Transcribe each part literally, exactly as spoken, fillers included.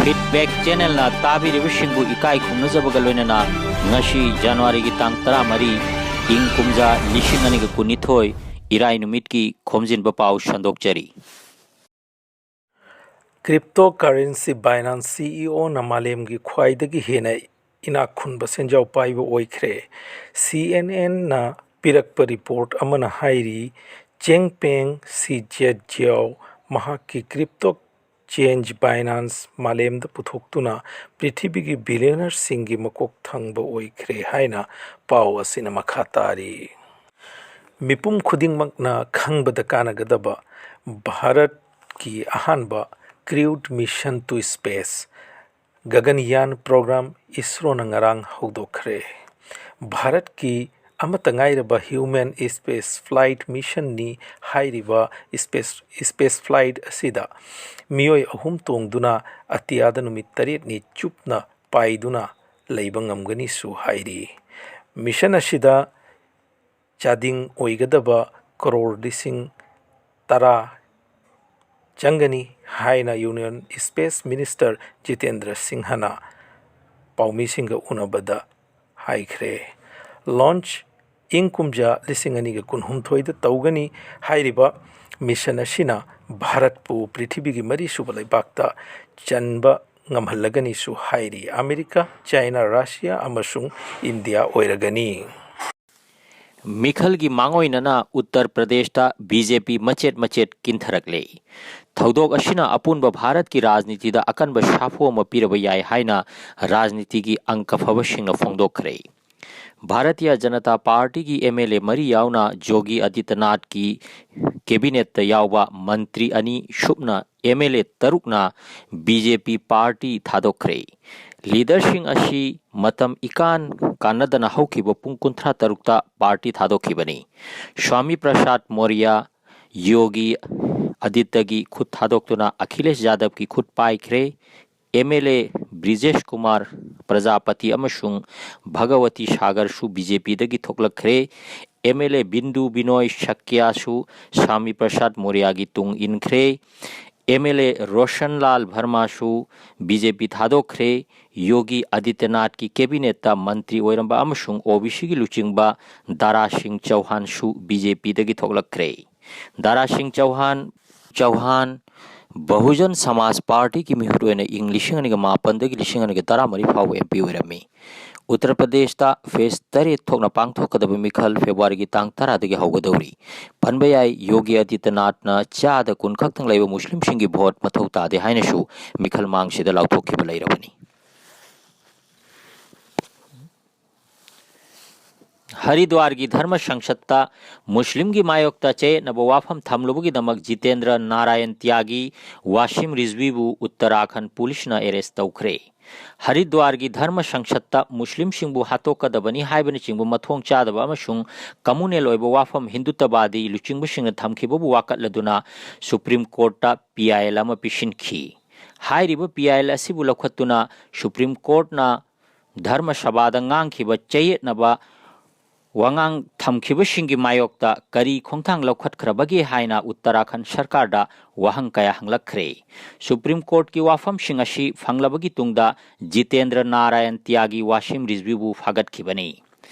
Feedback Channelꯅ ꯇꯥꯕꯤꯔꯤꯕꯁꯤꯡꯕꯨ ꯏꯀꯥꯏ ꯈꯨꯝꯅꯖꯕꯒ ꯂꯣꯏꯅꯅ ꯉꯁꯤ ꯖꯅꯋꯥꯔꯤꯒꯤ ꯇꯥꯡ ꯇꯔꯥꯃꯔꯤ, ꯏꯪ ꯀꯨꯝꯖꯥ ꯂꯤꯁꯤꯡ ꯑꯅꯤꯒ ꯀꯨꯟꯅꯤꯊꯣꯏ, ꯏꯔꯥꯏ ꯅꯨꯃꯤꯠꯀꯤ ꯈꯣꯝꯖꯤꯟꯕ ꯄꯥꯎ ꯁꯟꯗꯣꯛꯆꯔꯤ꯫ Cryptocurrency Binance CEOꯅ ꯃꯥꯂꯦꯝꯒꯤ ꯈ꯭ꯋꯥꯏꯗꯒꯤ ꯍꯦꯟꯅ ꯏꯅꯥꯛ ꯈꯨꯟꯕ ꯁꯦꯟꯖꯥꯎ ꯄꯥꯏꯕ ꯑꯣꯏꯈ꯭ꯔꯦ꯫ CNNꯅ ꯄꯤꯔꯛꯄ ꯔꯤꯄꯣꯔꯠ ꯑꯃꯅ ꯍꯥꯏꯔꯤ, ꯆꯦꯡꯄꯦꯡ ꯁꯤ ꯖꯦꯠ ꯖꯤꯌꯥꯎ ꯃꯍꯥꯛꯀꯤ crypto exchange Binance ꯃꯥꯂꯦꯝꯗ ꯄꯨꯊꯣꯛꯇꯨꯅ ꯄ꯭ꯔꯤꯊꯤꯕꯤꯒꯤ billionaireꯁꯤꯡꯒꯤ ꯃꯀꯣꯛ ꯊꯪꯕ ꯑꯣꯏꯈ꯭ꯔꯦ ꯍꯥꯏꯅ ꯄꯥꯎ ꯑꯁꯤꯅ ꯃꯈꯥ ꯇꯥꯔꯤ꯫ ꯃꯤꯄꯨꯝ ꯈꯨꯗꯤꯡꯃꯛꯅ ꯈꯪꯕꯗ ꯀꯥꯟꯅꯒꯗꯕ ꯚꯥꯔꯠꯀꯤ ꯑꯍꯥꯟꯕ crewed mission to space, ꯒꯒꯟꯌꯥꯟ program, ISROꯅ ꯉꯔꯥꯡ ꯍꯧꯗꯣꯛꯈ꯭ꯔꯦ꯫ ꯚꯥꯔꯠꯀꯤ ꯑꯃꯠꯇ ꯉꯥꯏꯔꯕ human space flight missionꯅꯤ꯫ ꯍꯥꯏꯔꯤꯕ space, space flight ꯑꯁꯤꯗ ꯃꯤꯑꯣꯏ ꯑꯍꯨꯝ ꯇꯣꯡꯗꯨꯅ ꯑꯇꯤꯌꯥꯗ ꯅꯨꯃꯤꯠ ꯇꯔꯦꯠꯅꯤ ꯆꯨꯞꯅ ꯄꯥꯏꯗꯨꯅ ꯂꯩꯕ ꯉꯝꯒꯅꯤꯁꯨ ꯍꯥꯏꯔꯤ꯫ Mission ꯑꯁꯤꯗ ꯆꯥꯗꯤꯡ ꯑꯣꯏꯒꯗꯕ ꯀꯔꯣꯔ ꯂꯤꯁꯤꯡ ꯇꯔꯥ ꯆꯪꯒꯅꯤ ꯍꯥꯏꯅ Union Space Minister ꯖꯤꯇꯦꯟꯗ꯭ꯔ ꯁꯤꯡꯍꯅ ꯄꯥꯎꯃꯤꯁꯤꯡꯒ ꯎꯅꯕꯗ ꯍꯥꯏꯈ꯭ꯔꯦ꯫ Launch ꯏꯪ ꯀꯨꯝꯖꯥ ꯂꯤꯁꯤꯡ ꯑꯅꯤꯒ ꯀꯨꯟꯍꯨꯝꯗꯣꯏꯗ ꯇꯧꯒꯅꯤ꯫ ꯍꯥꯏꯔꯤꯕ mission ꯑꯁꯤꯅ ꯚꯥꯔꯠꯄꯨ ꯄ꯭ꯔꯤꯊꯤꯕꯤꯒꯤ ꯃꯔꯤꯁꯨꯕ ꯂꯩꯕꯥꯛꯇ ꯆꯟꯕ ꯉꯝꯍꯜꯂꯒꯅꯤꯁꯨ ꯍꯥꯏꯔꯤ꯫ ꯑꯃꯦꯔꯤꯀꯥ, ꯆꯥꯏꯅꯥ, ꯔꯁꯤꯌꯥ ꯑꯃꯁꯨꯡ ꯏꯟꯗꯤꯌꯥ ꯑꯣꯏꯔꯒꯅꯤ꯫ ꯃꯤꯈꯜꯒꯤ ꯃꯥꯡꯑꯣꯏꯅꯅ ꯎꯠꯇꯔ ꯄ꯭ꯔꯗꯦꯁꯇ BJP ꯃꯆꯦꯠ ꯃꯆꯦꯠ ꯀꯤꯟꯊꯔꯛꯂꯦ꯫ ꯊꯧꯗꯣꯛ ꯑꯁꯤꯅ ꯑꯄꯨꯟꯕ ꯚꯥꯔꯠꯀꯤ ꯔꯥꯖꯅꯤꯇꯤꯗ ꯑꯀꯟꯕ ꯁꯥꯐꯨ ꯑꯃ ꯄꯤꯔꯕ ꯌꯥꯏ ꯍꯥꯏꯅ ꯔꯥꯖꯅꯤꯇꯤꯒꯤ ꯑꯪꯀ ꯐꯕꯁꯤꯡꯅ ꯐꯣꯡꯗꯣꯛꯈ꯭ꯔꯦ꯫ ꯚꯥꯔꯇꯤꯌ ꯖꯅꯇꯥ ꯄꯥꯔꯇꯤꯒꯤ MLA ꯃꯔꯤ ꯌꯥꯎꯅ ꯌꯣꯒꯤ ꯑꯗꯤꯇ꯭ꯌꯅꯥꯊꯀꯤ cabinetꯇ ꯌꯥꯎꯕ ꯃꯟꯇ꯭ꯔꯤ ꯑꯅꯤ ꯁꯨꯞꯅ MLA ꯇꯔꯨꯛꯅ BJP party ꯊꯥꯗꯣꯛꯈ꯭ꯔꯦ꯫ Leaderꯁꯤꯡ ꯑꯁꯤ ꯃꯇꯝ ꯏꯀꯥꯟ ꯀꯥꯟꯅꯗꯅ ꯍꯧꯈꯤꯕ ꯄꯨꯡ ꯀꯨꯟꯊ꯭ꯔꯥ ꯇꯔꯨꯛꯇ party ꯊꯥꯗꯣꯛꯈꯤꯕꯅꯤ꯫ ꯁ꯭ꯋꯥꯃꯤ ꯄ꯭ꯔꯁꯥꯗ ꯃꯧꯔ꯭ꯌ, ꯌꯣꯒꯤ ꯑꯗꯤꯇ꯭ꯌꯒꯤ ꯈꯨꯠ ꯊꯥꯗꯣꯛꯇꯨꯅ ꯑꯈꯤꯂꯦꯁ ꯌꯥꯗꯕꯀꯤ ꯈꯨꯠ ꯄꯥꯏꯈ꯭ꯔꯦ꯫ MLA ꯕ꯭ꯔꯤꯖꯦꯁ ꯀꯨꯃꯥꯔ ꯄ꯭ꯔꯖꯥꯄꯇꯤ ꯑꯃꯁꯨꯡ ꯚꯒꯋꯇꯤ ꯁꯥꯒꯔꯁꯨ BJPꯗꯒꯤ ꯊꯣꯛꯂꯛꯈ꯭ꯔꯦ꯫ MLA ꯕꯤꯟꯗꯨ ꯕꯤꯅꯣꯏ ꯁꯛꯌꯥꯁꯨ ꯁ꯭ꯋꯥꯃꯤ ꯄ꯭ꯔꯁꯥꯗ ꯃꯧꯔ꯭ꯌꯒꯤ ꯇꯨꯡ ꯏꯟꯈ꯭ꯔꯦ꯫ ꯑꯦꯝ ꯑꯦꯜ ꯑꯦ ꯔꯣꯁꯟꯂꯥꯜ ꯚꯔꯃꯥꯁꯨ ꯕꯤ ꯖꯦ ꯄꯤ ꯊꯥꯗꯣꯛꯈ꯭ꯔꯦ꯫ ꯌꯣꯒꯤ ꯑꯥꯗꯤꯇ꯭ꯌꯅꯥꯊꯀꯤ ꯀꯦꯕꯤꯅꯦꯠꯇ ꯃꯟꯇ꯭ꯔꯤ ꯑꯣꯏꯔꯝꯕ ꯑꯃꯁꯨꯡ ꯑꯣ ꯕꯤ ꯁꯤꯒꯤ ꯂꯨꯆꯤꯡꯕ ꯗꯥꯔꯥ ꯁꯤꯡ ꯆꯧꯍꯥꯟꯁꯨ ꯕꯤ ꯖꯦ ꯄꯤꯗꯒꯤ ꯊꯣꯛꯂꯛꯈ꯭ꯔꯦ꯫ ꯗꯥꯔꯥ ꯁꯤꯡ ꯆꯧꯍꯥꯟ, ꯆꯧꯍꯥꯟ ꯕꯍꯨꯖꯟ ꯁꯃꯥꯖ ꯄꯥꯔꯇꯤꯒꯤ ꯃꯤꯍꯨꯠ ꯑꯣꯏꯅ ꯏꯪ ꯂꯤꯁꯤꯡ ꯑꯅꯤꯒ ꯃꯥꯄꯟꯗꯒꯤ ꯂꯤꯁꯤꯡ ꯑꯅꯤꯒ ꯇꯔꯥꯃꯔꯤ ꯐꯥꯎꯕ ꯑꯦꯝ ꯄꯤ ꯑꯣꯏꯔꯝꯃꯤ꯫ ꯎꯠꯇꯔ ꯄ꯭ꯔꯗꯦꯁꯇ ꯐꯦꯖ ꯇꯔꯦꯠ ꯊꯣꯛꯅ ꯄꯥꯡꯊꯣꯛꯀꯗꯕ ꯃꯤꯈꯜ ꯐꯦꯕ꯭ꯔꯨꯋꯥꯔꯤꯒꯤ ꯇꯥꯡ ꯇꯔꯥꯗꯒꯤ ꯍꯧꯒꯗꯧꯔꯤ꯫ ꯄꯟꯕ ꯌꯥꯏ, ꯌꯣꯒꯤ ꯑꯥꯗꯤꯇ꯭ꯌꯅꯥꯊꯅ ꯆꯥꯗ ꯀꯨꯟ ꯈꯛꯇꯪ ꯂꯩꯕ ꯃꯨꯁꯂꯤꯝꯁꯤꯡꯒꯤ ꯚꯣꯠ ꯃꯊꯧ ꯇꯥꯗꯦ ꯍꯥꯏꯅꯁꯨ ꯃꯤꯈꯜ ꯃꯥꯡꯁꯤꯗ ꯂꯥꯎꯊꯣꯛꯈꯤꯕ ꯂꯩꯔꯕꯅꯤ꯫ ꯍꯔꯤꯗ꯭ꯋꯥꯔꯒꯤ ꯙꯔꯃ ꯁꯪꯁꯠꯇ ꯃꯨꯁꯂꯤꯝꯒꯤ ꯃꯥꯌꯣꯛꯇ ꯆꯌꯦꯠꯅꯕ ꯋꯥꯐꯝ ꯊꯝꯂꯨꯕꯒꯤꯗꯃꯛ ꯖꯤꯇꯦꯟꯗ꯭ꯔ ꯅꯥꯔꯥꯌꯟ ꯇ꯭ꯌꯥꯒꯤ ꯋꯥꯁꯤꯝ ꯔꯤꯖꯚꯤꯕꯨ ꯎꯠꯇꯔꯥꯈꯟꯗ ꯄꯨꯂꯤꯁꯅ ꯑꯦꯔꯦꯁ ꯇꯧꯈ꯭ꯔꯦ꯫ ꯍꯔꯤꯗ꯭ꯋꯥꯔꯒꯤ ꯙꯔꯃ ꯁꯪꯁꯠꯇ ꯃꯨꯁꯂꯤꯝꯁꯤꯡꯕꯨ ꯍꯥꯠꯇꯣꯛꯀꯗꯕꯅꯤ ꯍꯥꯏꯕꯅꯆꯤꯡꯕ ꯃꯊꯣꯡ ꯆꯥꯗꯕ ꯑꯃꯁꯨꯡ ꯀꯝꯃꯨꯅꯦꯜ ꯑꯣꯏꯕ ꯋꯥꯐꯝ ꯍꯤꯟꯗꯨꯇꯕꯥꯗꯤ ꯂꯨꯆꯤꯡꯕꯁꯤꯡꯅ ꯊꯝꯈꯤꯕꯕꯨ ꯋꯥꯀꯠꯂꯗꯨꯅ ꯁꯨꯄ꯭ꯔꯤꯝ ꯀꯣꯔꯠꯇ ꯄꯤ ꯑꯥꯏ ꯑꯦꯜ ꯑꯃ ꯄꯤꯁꯤꯟꯈꯤ꯫ ꯍꯥꯏꯔꯤꯕ ꯄꯤ ꯑꯥꯏ ꯑꯦꯜ ꯑꯁꯤꯕꯨ ꯂꯧꯈꯠꯇꯨꯅ ꯁꯨꯄ꯭ꯔꯤꯝ ꯀꯣꯔꯠꯅ ꯙꯔꯃ ꯁꯚꯥꯗ ꯉꯥꯡꯈꯤꯕ ꯆꯌꯦꯠꯅꯕ ꯋꯥꯉꯥꯡ ꯊꯝꯈꯤꯕꯁꯤꯡꯒꯤ ꯃꯥꯌꯣꯛꯇ ꯀꯔꯤ ꯈꯣꯡꯊꯥꯡ ꯂꯧꯈꯠꯈ꯭ꯔꯕꯒꯦ ꯍꯥꯏꯅ ꯎꯠꯇꯔꯥꯈꯟꯗ ꯁꯔꯀꯥꯔꯗ ꯋꯥꯍꯪ ꯀꯌꯥ ꯍꯪꯂꯛꯈ꯭ꯔꯦ꯫ ꯁꯨꯄ꯭ꯔꯤꯝ ꯀꯣꯔꯠꯀꯤ ꯋꯥꯐꯝꯁꯤꯡ ꯑꯁꯤ ꯐꯪꯂꯕꯒꯤ ꯇꯨꯡꯗ ꯖꯤꯇꯦꯟꯗ꯭ꯔ ꯅꯥꯔꯥꯌꯟ ꯇ꯭ꯌꯥꯒꯤ ꯋꯥꯁꯤꯝ ꯔꯤꯖꯚꯤꯕꯨ ꯐꯥꯒꯠꯈꯤꯕꯅꯤ꯫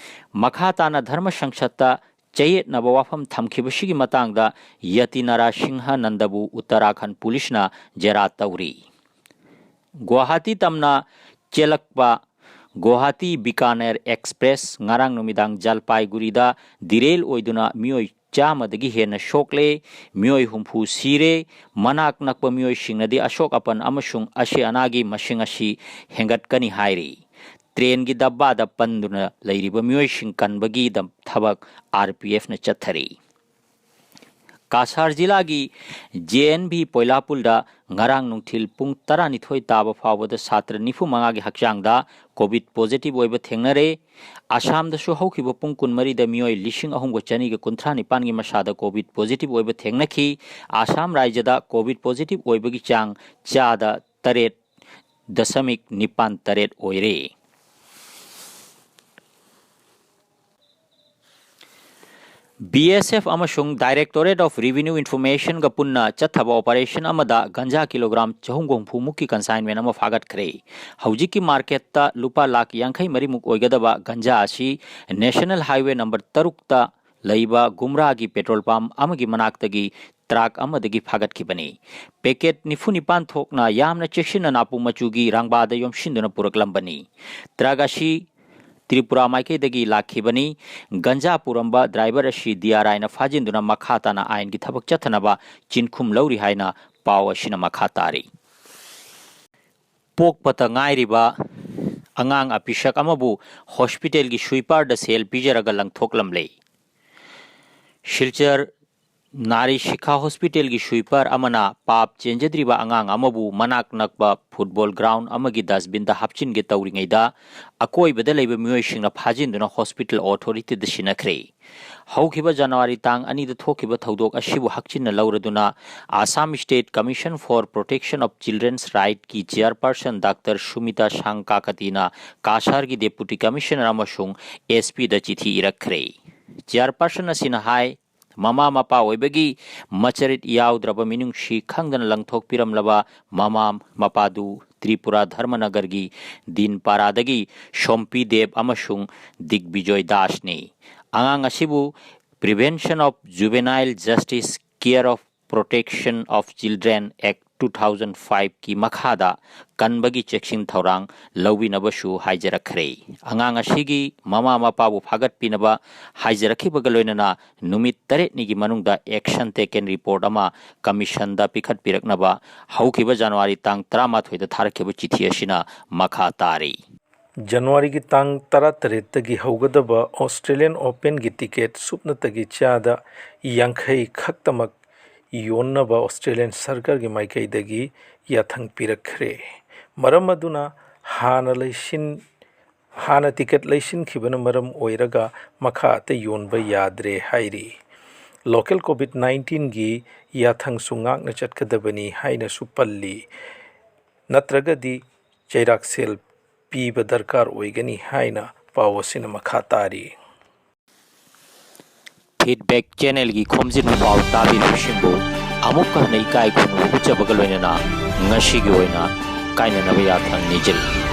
ꯃꯈꯥ ꯇꯥꯅ ꯙꯔꯃ ꯁꯪꯁꯠꯇ ꯆꯌꯦꯠꯅꯕ ꯋꯥꯐꯝ ꯊꯝꯈꯤꯕꯁꯤꯒꯤ ꯃꯇꯥꯡꯗ ꯌꯇꯤ ꯅꯥꯔꯥ ꯁꯤꯡꯍ ꯅꯟꯗꯕꯨ ꯎꯠꯇꯔꯥꯈꯟꯗ ꯄꯨꯂꯤꯁꯅ ꯖꯦꯔꯥ ꯇꯧꯔꯤ꯫ ꯒꯨꯋꯥꯍꯥꯇꯤ ꯇꯝꯅ ꯆꯦꯜꯂꯛꯄ ꯒꯨꯋꯥꯍꯥꯇꯤ ꯕꯤꯀꯥꯅꯦꯔ ꯑꯦꯛꯁꯄ꯭ꯔꯦꯁ ꯉꯔꯥꯡ ꯅꯨꯃꯤꯗꯥꯡ ꯖꯜꯄꯥꯏꯒꯨꯔꯤꯗ ꯗꯤꯔꯦꯜ ꯑꯣꯏꯗꯨꯅ ꯃꯤꯑꯣꯏ ꯆꯥꯝꯃꯗꯒꯤ ꯍꯦꯟꯅ ꯁꯣꯛꯂꯦ, ꯃꯤꯑꯣꯏ ꯍꯨꯝꯐꯨ ꯁꯤꯔꯦ, ꯃꯅꯥꯛ ꯅꯛꯄ ꯃꯤꯑꯣꯏꯁꯤꯡꯅꯗꯤ ꯑꯁꯣꯛ ꯑꯄꯟ ꯑꯃꯁꯨꯡ ꯑꯁꯤ ꯑꯅꯥꯒꯤ ꯃꯁꯤꯡ ꯑꯁꯤ ꯍꯦꯟꯒꯠꯀꯅꯤ ꯍꯥꯏꯔꯤ꯫ ꯇ꯭ꯔꯦꯟꯒꯤ ꯗꯕꯥꯗ ꯄꯟꯗꯨꯅ ꯂꯩꯔꯤꯕ ꯃꯤꯑꯣꯏꯁꯤꯡ ꯀꯟꯕꯒꯤ ꯗꯝ-, ꯊꯕꯛ ꯑꯥꯔ ꯄꯤ ꯑꯦꯐꯅ ꯆꯠꯊꯔꯤ꯫ ꯀꯥꯁꯥꯔ ꯖꯤꯂꯥꯒꯤ ꯖꯦ ꯑꯦꯟ ꯚꯤ ꯄꯣꯏꯂꯥꯄꯨꯜꯗ ꯉꯔꯥꯡ ꯅꯨꯡꯊꯤꯜ ꯄꯨꯡ ꯇꯔꯥꯅꯤꯊꯣꯏ ꯇꯥꯕ ꯐꯥꯎꯕꯗ ꯁꯥꯇ꯭ꯔ ꯅꯤꯐꯨ ꯃꯉꯥꯒꯤ ꯍꯛꯆꯥꯡꯗ ꯀꯣꯚꯤꯗ ꯄꯣꯖꯤꯇꯤꯚ ꯑꯣꯏꯕ ꯊꯦꯡꯅꯔꯦ꯫ ꯑꯁꯥꯝꯗꯁꯨ ꯍꯧꯈꯤꯕ ꯄꯨꯡ ꯀꯨꯟꯃꯔꯤꯗ ꯃꯤꯑꯣꯏ ꯂꯤꯁꯤꯡ ꯑꯍꯨꯝꯒ ꯆꯅꯤꯒ ꯀꯨꯟꯊ꯭ꯔꯥ ꯅꯤꯄꯥꯟꯒꯤ ꯃꯁꯥꯗ ꯀꯣꯚꯤꯗ ꯄꯣꯖꯤꯇꯤꯚ ꯑꯣꯏꯕ ꯊꯦꯡꯅꯈꯤ꯫ ꯑꯁꯥꯝ ꯔꯥꯏꯖ꯭ꯌꯗ ꯀꯣꯚꯤꯗ ꯄꯣꯖꯤꯇꯤꯚ ꯑꯣꯏꯕꯒꯤ ꯆꯥꯡ ꯆꯥꯗ ꯇꯔꯦꯠ ꯗꯁꯃꯤꯛ ꯅꯤꯄꯥꯟ ꯇꯔꯦꯠ ꯑꯣꯏꯔꯦ꯫ B S F ꯑꯃꯁꯨꯡ Directorate of Revenue Informationꯒ ꯄꯨꯟꯅ ꯆꯠꯊꯕ operation ꯑꯃꯗ ꯒꯟꯖꯥ ꯀꯤꯂꯣꯒ꯭ꯔꯥꯝ ꯆꯍꯨꯝ ꯍꯨꯝꯐꯨ ꯃꯨꯛꯀꯤ consignment ꯑꯃ ꯐꯥꯒꯠꯈ꯭ꯔꯦ꯫ ꯍꯧꯖꯤꯛꯀꯤ marketꯇ ꯂꯨꯄꯥ ꯂꯥꯈ ꯌꯥꯡꯈꯩ ꯃꯔꯤꯃꯨꯛ ꯑꯣꯏꯒꯗꯕ ꯒꯟꯖꯥ ꯑꯁꯤ National Highway number ꯇꯔꯨꯛꯇ ꯂꯩꯕ ꯒꯨꯝꯔꯥꯒꯤ petrol pump ꯑꯃꯒꯤ ꯃꯅꯥꯛꯇꯒꯤ truck ꯑꯃꯗꯒꯤ ꯐꯥꯒꯠꯈꯤꯕꯅꯤ꯫ Packet ꯅꯤꯐꯨ ꯅꯤꯄꯥꯟ ꯊꯣꯛꯅ ꯌꯥꯝꯅ ꯆꯦꯛꯁꯤꯟꯅ ꯅꯥꯄꯨ ꯃꯆꯨꯒꯤ ꯔꯪꯕꯥꯗ ꯌꯣꯝꯁꯤꯟꯗꯨꯅ ꯄꯨꯔꯛꯂꯝꯕꯅꯤ꯫ Truck ꯑꯁꯤ ꯇ꯭ꯔꯤꯄꯨꯔꯥ ꯃꯥꯏꯀꯩꯗꯒꯤ ꯂꯥꯛꯈꯤꯕꯅꯤ꯫ ꯒꯟꯖꯥ ꯄꯨꯔꯝꯕ driver ꯑꯁꯤ D R Iꯅ ꯐꯥꯖꯤꯟꯗꯨꯅ ꯃꯈꯥ ꯇꯥꯅ ꯑꯥꯏꯟꯒꯤ ꯊꯕꯛ ꯆꯠꯊꯅꯕ ꯆꯤꯟꯈꯨꯝ ꯂꯧꯔꯤ ꯍꯥꯏꯅ ꯄꯥꯎ ꯑꯁꯤꯅ ꯃꯈꯥ ꯇꯥꯔꯤ꯫ ꯄꯣꯛꯄꯇ ꯉꯥꯏꯔꯤꯕ ꯑꯉꯥꯡ ꯑꯄꯤꯁꯛ ꯑꯃꯕꯨ hospitalꯒꯤ sweeperꯗ ꯁꯦꯜ ꯄꯤꯖꯔꯒ ꯂꯪꯊꯣꯛꯂꯝꯂꯦ꯫ ꯁꯤꯜꯆꯔ ꯅꯥꯔꯤ ꯁꯤꯈꯥ hospitalꯒꯤ sweeper ꯑꯃꯅ ꯄꯥꯞ ꯆꯦꯟꯖꯗ꯭ꯔꯤꯕ ꯑꯉꯥꯡ ꯑꯃꯕꯨ ꯃꯅꯥꯛ ꯅꯛꯄ football ground ꯑꯃꯒꯤ dustbinꯗ ꯍꯥꯞꯆꯤꯟꯒꯦ ꯇꯧꯔꯤꯉꯩꯗ ꯑꯀꯣꯏꯕꯗ ꯂꯩꯕ ꯃꯤꯑꯣꯏꯁꯤꯡꯅ ꯐꯥꯖꯤꯟꯗꯨꯅ hospital authorityꯗ ꯁꯤꯟꯅꯈ꯭ꯔꯦ꯫ ꯍꯧꯈꯤꯕ ꯖꯅꯋꯥꯔꯤ ꯇꯥꯡ ꯑꯅꯤꯗ ꯊꯣꯛꯈꯤꯕ ꯊꯧꯗꯣꯛ ꯑꯁꯤꯕꯨ ꯍꯛꯆꯤꯟꯅ ꯂꯧꯔꯗꯨꯅ Assam State Commission for Protection of Children's Rightꯀꯤ chairperson Doctor Sumita ꯁꯥꯡꯀꯥꯀꯇꯤꯅ ꯀꯥꯁꯥꯔꯒꯤ deputy commissioner ꯑꯃꯁꯨꯡ S Pꯗ ꯆꯤꯊꯤ ꯏꯔꯛꯈ꯭ꯔꯦ꯫ Chairperson ꯑꯁꯤꯅ ꯍꯥꯏ, ꯃꯃꯥ ꯃꯄꯥ ꯑꯣꯏꯕꯒꯤ ꯃꯆꯔꯤꯠ ꯌꯥꯎꯗ꯭ꯔꯕ ꯃꯤꯅꯨꯡꯁꯤ ꯈꯪꯗꯅ ꯂꯪꯊꯣꯛꯄꯤꯔꯝꯂꯕ ꯃꯃꯥ ꯃꯄꯥꯗꯨ ꯇ꯭ꯔꯤꯄꯨꯔꯥ ꯙꯔꯃꯅꯒꯔꯒꯤ ꯗꯤꯟꯄꯥꯔꯥꯗꯒꯤ ꯁꯣꯝꯄꯤ ꯗꯦꯕ ꯑꯃꯁꯨꯡ ꯗꯤꯒꯕꯤꯖꯣꯏ ꯗꯥꯁꯅꯤ꯫ ꯑꯉꯥꯡ ꯑꯁꯤꯕꯨ Prevention of Juvenile Justice, Care of Protection of Children Act two thousand fiveꯀꯤ ꯃꯈꯥꯗ ꯀꯟꯕꯒꯤ ꯆꯦꯛꯁꯤꯟ ꯊꯧꯔꯥꯡ ꯂꯧꯕꯤꯅꯕꯁꯨ ꯍꯥꯏꯖꯔꯛꯈ꯭ꯔꯦ꯫ ꯑꯉꯥꯡ ꯑꯁꯤꯒꯤ ꯃꯃꯥ ꯃꯄꯥꯕꯨ ꯐꯥꯒꯠꯄꯤꯅꯕ ꯍꯥꯏꯖꯔꯛꯈꯤꯕꯒ ꯂꯣꯏꯅꯅ ꯅꯨꯃꯤꯠ ꯇꯔꯦꯠꯅꯤꯒꯤ ꯃꯅꯨꯡꯗ action taken report ꯑꯃ commissionꯗ ꯄꯤꯈꯠꯄꯤꯔꯛꯅꯕ ꯍꯧꯈꯤꯕ ꯖꯅꯋꯥꯔꯤ ꯇꯥꯡ ꯇꯔꯥꯃꯥꯊꯣꯏꯗ ꯊꯥꯔꯛꯈꯤꯕ ꯆꯤꯊꯤ ꯑꯁꯤꯅ ꯃꯈꯥ ꯇꯥꯔꯤ꯫ ꯖꯅꯋꯥꯔꯤꯒꯤ ꯇꯥꯡ ꯇꯔꯥꯇꯔꯦꯠꯇꯒꯤ ꯍꯧꯒꯗꯕ Australian Openꯒꯤ ticket ꯁꯨꯞꯅꯇꯒꯤ ꯆꯥꯗ ꯌꯥꯡꯈꯩ ꯈꯛꯇꯃꯛ ꯌꯣꯟꯅꯕ Australian ꯁꯔꯀꯥꯔꯒꯤ ꯃꯥꯏꯀꯩꯗꯒꯤ ꯌꯥꯊꯪ ꯄꯤꯔꯛꯈ꯭ꯔꯦ꯫ ꯃꯔꯝ ꯑꯗꯨꯅ ꯍꯥꯟꯅ ꯂꯩꯁꯤꯟ-, ꯍꯥꯟꯅ ticket ꯂꯩꯁꯤꯟꯈꯤꯕꯅ ꯃꯔꯝ ꯑꯣꯏꯔꯒ ꯃꯈꯥ ꯑꯇꯩ ꯌꯣꯟꯕ ꯌꯥꯗ꯭ꯔꯦ ꯍꯥꯏꯔꯤ꯫ Local COVID nineteenꯒꯤ ꯌꯥꯊꯪꯁꯨ ꯉꯥꯛꯅ ꯆꯠꯀꯗꯕꯅꯤ ꯍꯥꯏꯅꯁꯨ ꯄꯜꯂꯤ꯫ ꯅꯠꯇ꯭ꯔꯒꯗꯤ ꯆꯩꯔꯥꯛ ꯁꯦꯜ ꯄꯤꯕ ꯗꯔꯀꯥꯔ ꯑꯣꯏꯒꯅꯤ ꯍꯥꯏꯅ ꯄꯥꯎ ꯑꯁꯤꯅ ꯃꯈꯥ ꯇꯥꯔꯤ꯫ Feedback channelꯒꯤ ꯈꯣꯝꯖꯤꯟꯕ ꯄꯥꯎ ꯇꯥꯕꯤꯔꯤꯕꯁꯤꯡꯕꯨ ꯑꯃꯨꯛꯀ ꯍꯟꯅ ꯏꯀꯥꯏ ꯈꯨꯝꯅꯕ ꯎꯠꯆꯕꯒ ꯂꯣꯏꯅꯅ ꯉꯁꯤꯒꯤ ꯑꯣꯏꯅ ꯀꯥꯏꯅꯅꯕ ꯌꯥꯊꯪ ꯅꯤꯖꯔꯤ꯫